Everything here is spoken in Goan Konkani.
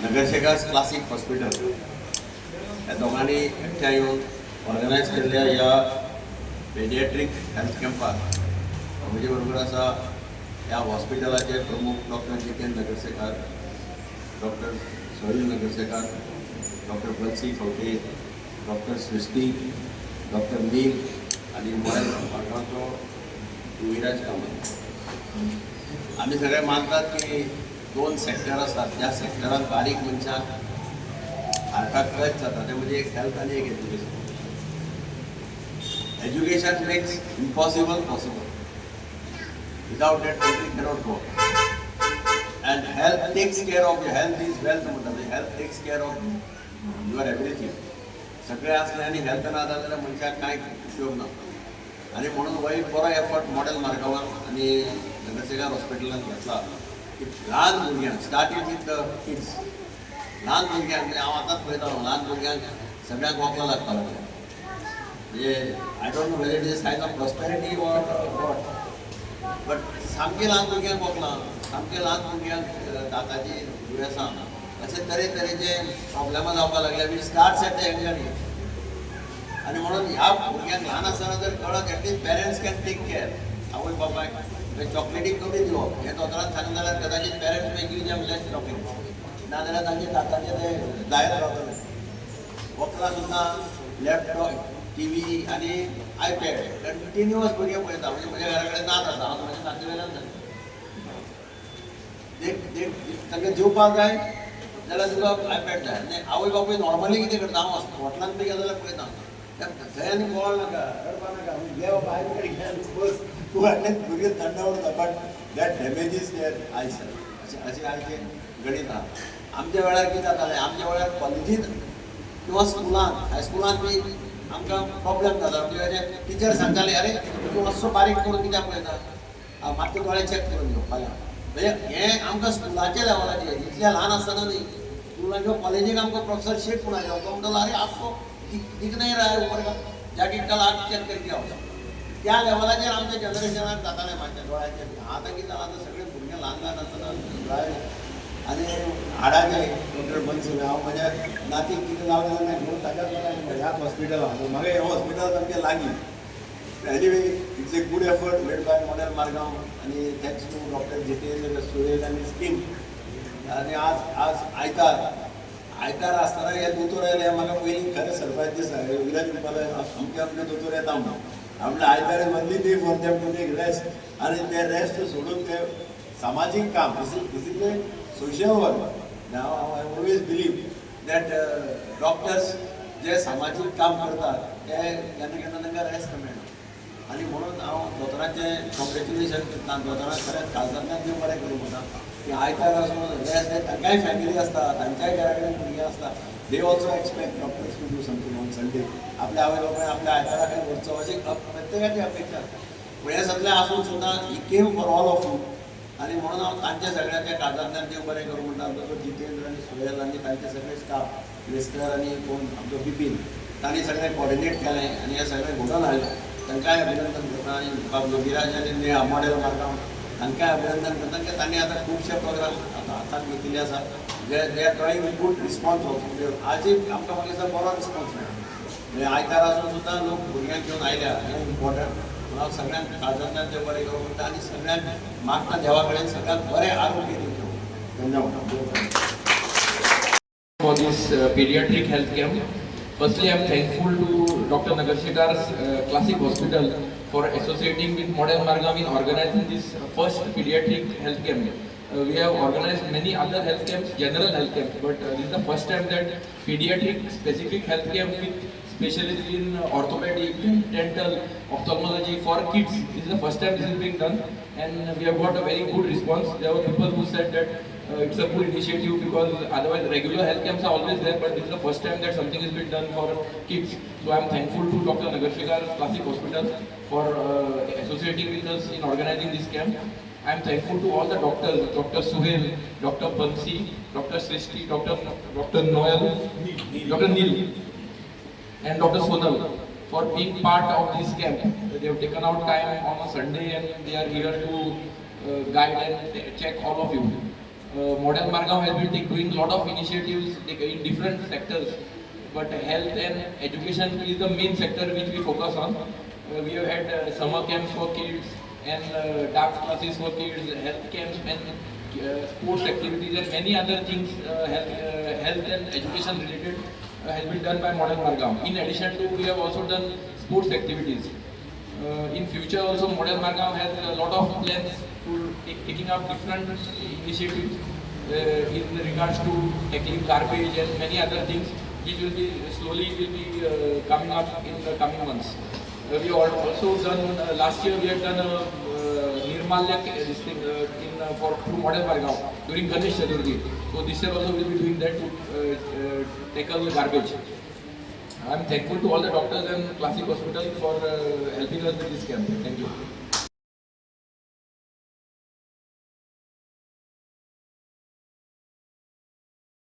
नगरशेकार क्लासीक हॉस्पिटल ह्या दोगांनी एकठांय येवन ऑर्गनायज केल्ल्या ह्या पेडिएट्रीक हेल्थ कॅम्पाक म्हजे बरोबर आसा ह्या हॉस्पिटलाचे प्रमुख doctor Jitendra Nagarsekar, doctor Sohel Nagarsekar, doctor Bansi Khavte, doctor Srishti, doctor Neel आनी मॉडेल मारगांवचो विराज कामत. आमी सगळे मानतात की दोन सेक्टर आसात, ज्या सेक्टरान बारीक मनशाक हार्टाक टच जाता, ते म्हणजे एक हेल्थ आनी एक education. Education makes impossible possible. Without that, country cannot go. And health takes care of, health is wealth म्हणटात. Health takes care of your everything. सगळें आसलें आनी हेल्थ ना जाल्यार मनशाक कांय उपयोग ना. आनी म्हणून हो एक बरो एफर्ट मॉडेल मार्गावर आनी नगरसेकार हॉस्पिटलान घेतला की ल्हान भुरग्यांक, स्टार्टींग विथ the kids, ल्हान भुरग्यांक, म्हणजे हांव आतांच पळयतालो, ल्हान भुरग्यांक सगळ्यांक वखदां लागपाक लागल्या. म्हणजे I don't know whether it is sign of prosperity or what, but सामकें ल्हान भुरग्यांक वखदां, सामकें ल्हान भुरग्यांक दाताची दुयेंसां, अशे तरेतरेचे प्रॉब्लेमां जावपाक लागल्या, which starts at the younger age. आनी म्हणून ह्या भुरग्यांक ल्हान आसतना जर कळत, at least parents can take care. आवय बापायक चॉकलेटी कमी दिवप हें दोतोरान सांगलें जाल्यार कदाचित parents may give them less chocolate, नाजाल्यार तांचे दातांचे ते जायत रावतले. वखदां सुद्दां, लॅपटॉप, टीव्ही आनी आयपॅड कंटिन्युअस भुरगे पळयता. म्हणजे म्हज्या घरा कडेन नात आसा, हांव म्हज्या नाती वेल्यान सांगता, ते तांकां जेवपाक जाय जाल्यार तुका आयपॅड जाय. आनी आवय बापूय नॉर्मली कितें करता, हांव हॉटलान बी गेलो जाल्यार पळयता, थंय आनी बोवाळ नाका, रडपा नाका, घे बाबा आयपॅड, घे आनी बस तूं. आनी भुरगे थंड उरता, but that damages their eyesight. अशें अशें आयचें गणीत आहा. आमच्या वेळार कितें जातालें? आमच्या वेळार कॉलेजींत किंवा स्कुलांत, हायस्कुलांत बी आमकां प्रॉब्लेम जाता. म्हणजे टिचर सांगताले, "अरे, तूं मातसो बारीक करून कित्याक पळयता? मातशे दोळे चॅक करून घेव फाल्यां." म्हणजे हें आमकां स्कुलाच्या लेवलाचेर, इतल्या ल्हान आसतना न्ही, स्कुलान किंवा कॉलेजीक आमकां प्रोफेसर शेख म्हणून आयलो. तो म्हणटालो, "अरे, आपको दिख नहीं रहा है ऊपर का? जाके कल आँख चेक करके आओ." त्या लेवलाचेर आमच्या जनरेशनाक जातालें मातशें दोळ्याचें. आतां कितें जालां, आतां सगळे भुरगे ल्हान ल्हान आसतना दोळ्याचे आनी हाडाचे. डॉक्टर बन्सी, हांव म्हज्या नातीक कितें जालें जाल्यार घेवन ताच्याच वांगडा ह्याच हॉस्पिटलान. म्हाका हें हॉस्पिटल सामकें लागीं. Anyway, it's a good effort made by Model Margao आनी thanks to doctor Jitendra, Suresh आनी टीम. आनी आज आज आयतार. आयतार आसतना हे दोतोर आयले, म्हाका पयलीं खरें सरप्रायज दिसता. विराज म्हणपाक, अमके अमके दोतोर येता म्हणून. म्हणल्यार आयतार only day for them to take rest आनी ते रेस्ट सोडून ते सामाजीक काम. This is a social work. I always believe that doctors जे सामाजीक काम करतात, ते केन्ना केन्ना तांकां रेस्ट मेळना. आनी म्हणून हांव दोतोरांचें कॉंग्रेच्युलेशन करता. दोतोरांक खरेंच काळजांतल्यान देव बरें करूं म्हणटा की आयतार आसून रेस्ट, तांकांय फॅमिली आसता, तांच्याय घरा कडेन भुरगीं आसता. They also expect doctors to do something on Sunday. आपल्या आवय बापाय आपल्या आयतारा खंय वचचो अशी प्रत्येकाची अपेक्षा आसता. पूण हें सगळें आसून सुद्दां he came for all of you. आनी म्हणून हांव तांच्या सगळ्यांच्या काळजांतल्यान देव बरें करूं म्हणटा. आमचो जितेंद्र आनी सुहेल आनी तांचे सगळे स्टाफ, लेस्कर आनी कोण आमचो बिपीन, तांणी सगळें कॉर्डिनेट केलें आनी हें सगळें घडोवन हाडलें. तांकांय अभिनंदन करता. आनी बाब योगीराज आनी नेहा, मॉडेल मारगांव, तांकांय अभिनंदन करता की तांणी आतां खुबशे प्रोग्राम आतां हातांत घेतिल्ले आसा, जे they are drawing good response also. म्हणजे आजूय आमकां म्हाका दिसता बरो रिस्पॉन्स मेळ्ळा. म्हणजे आयतार आसून सुद्दां लोक भुरग्यांक घेवन आयल्या, हें इम्पॉर्टंट. म्हणून हांव सगळ्यांक काळजांतल्यान देव बरें करूं म्हणटा आनी सगळ्यांक मागता देवा कडेन सगळ्यांक बरें आरोग्य दिवचें. धन्यवाद. For this pediatric health camp. Firstly, I am thankful to Dr. Nagarsekar's Classic Hospital for associating with Model Margam in organizing this first pediatric health camp. We have organized many other health camps, general health camps, but this is the first time that pediatric specific health camp with specialists in orthopedic, dental, ophthalmology for kids. This is the first time this is being done, and we have got a very good response. There were people who said that it's a good initiative because otherwise regular health camps are always there, but this is the first time that something has been done for kids. So I am thankful to Dr. Nagarsekar's Classic Hospital for associating with us in organizing this camp. I am thankful to all the doctors, Dr. Suhail, Dr. Bansi, Dr. Srishti, Dr. Noel, Dr. Neil, and Dr. Sonal for being part of this camp. They have taken out time on a Sunday and they are here to guide and check all of you. Model Margao has been doing lot of initiatives in different sectors, but health and education is the main sector which we focus on. We have had summer camps for kids and dance classes for kids, health camps and sports activities and many other things health and education related has been done by Model Margao. In addition to, we have also done sports activities. In future also, Model Margao has a lot of plans to taking up different initiatives in regards to tackling garbage and many other things, which will be slowly will be coming up in the coming months. We have also done last year we had done a Nirmalya this thing in for through Model Margao during Ganesh Chaturthi. So this year also we will be doing that to tackle the garbage. I am thankful to all the doctors and Classic Hospital for helping us with this camp. Thank you.